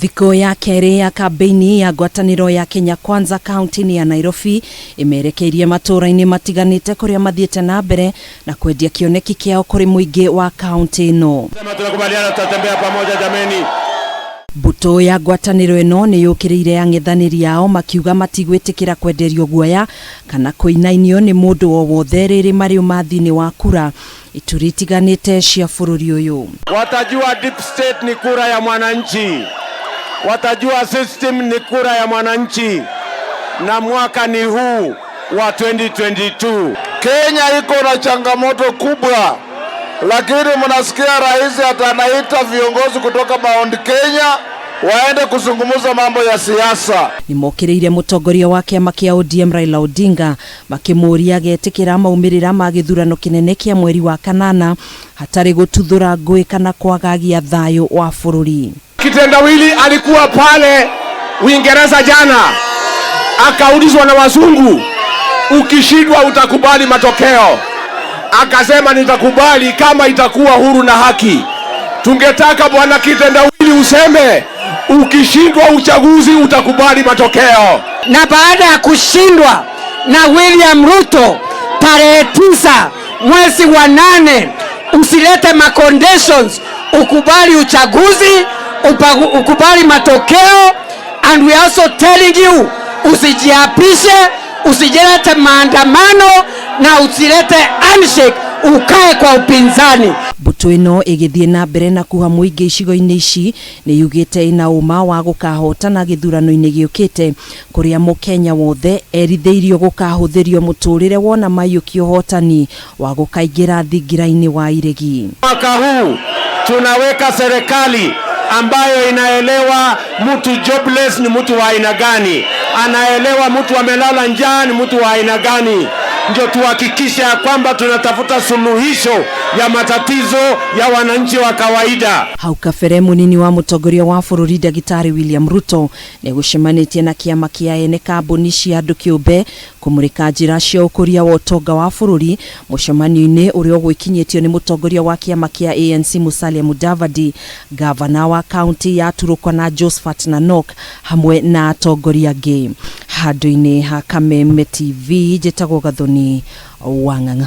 Thikũ ya kerĩ ya kambĩini ya ngwatanĩro ya Kenya Kwanza kaunti-inĩ ya Nairobi ĩmerekeirie matũũra-inĩ matiganĩte kũrĩa mathiĩte na mbere na kwendia kĩoneki kĩao kũrĩ mũingĩ wa kaunti ĩno. Sema tunakubaliana tutatembea pamoja jameni. Mbũtũ ya ngwatanĩro ĩno nĩ yũkĩrĩire ang'ethanĩri ao makiuga matigwĩtĩkĩra kwenderio guoya kana kũinainio nĩ mũndũ o wothe rĩrĩ marĩ ũmathi-inĩ wa kura ituri itiganĩte cia bũrũri ũyũ. Watajua deep state ni kura ya mwananchi, watajua system ni kura ya mwananchi, na mwaka ni huu wa 2022. Kenya iko na changamoto kubwa, lakini mnasikia rais atanaita viongozi kutoka Mount Kenya waende kuzungumza mambo ya siasa. Nĩmokĩrĩire mũtongoria wa kĩama kĩa ODM Raila Odinga makĩmũũria agetĩkĩra maumĩrĩra ma gĩthurano kĩnene kĩa mweri wa kanana hatarĩ gũtuthũra ngũĩ kana kwagagia thayũ wa bũrũri. Kitendawili alikuwa pale Uingereza jana, akaulizwa na wazungu, ukishindwa utakubali matokeo? Akasema nitakubali kama itakuwa huru na haki. Tungetaka bwana Kitendawili useme ukishindwa uchaguzi utakubali matokeo. Na baada ya kushindwa na William Ruto tarehe 9 mwezi wa 8, usilete ma conditions, ukubali uchaguzi, ukubali matokeo. And we are also telling you, usijiapishe, usijilete maandamano na usilete handshake, ukae kwa upinzani. Mbũtũ ĩno ĩgĩthiĩ na mbere na kuha mũingĩ icigo-inĩ ici nĩ yugĩte ĩna ũma wa gũkahotana gĩthurano-inĩ gĩũkĩte kũrĩa mũkenya wothe erithĩirio gũkahũthĩrio mũtũrĩre wona maiyũkia ũhotani wa gũkaingĩra thingira-inĩ wa iregi. Mwaka huu tunaweka serikali ambayo inaelewa mtu jobless ni mtu wa aina gani, anaelewa mtu amelala njaa ni mtu wa aina gani, ndio tuhakikishe ya kwamba tunatafuta suluhisho ya matatizo ya wananchi wa kawaida. Hau kabere mũnini wa mũtongoria wa bũrũri ndagĩtarĩ William Ruto nĩegũcemanĩtie na kĩama kĩa ene kambuni cia andũ kĩũmbe kũmũrĩka njĩra cia ũkũria wa ũtonga wa bũrũri mũcemanio-inĩ ũrĩa ũgwĩkinyĩtio nĩ mũtongoria wa kĩama kĩa ANC Musalia Mudavadi, gavana wa kaunti ya Turkana Josephat Nanok hamwe na atongoria angĩ. Handũ-inĩ ha Kameme TV njĩtagwo Gathoni Wang'ang'a.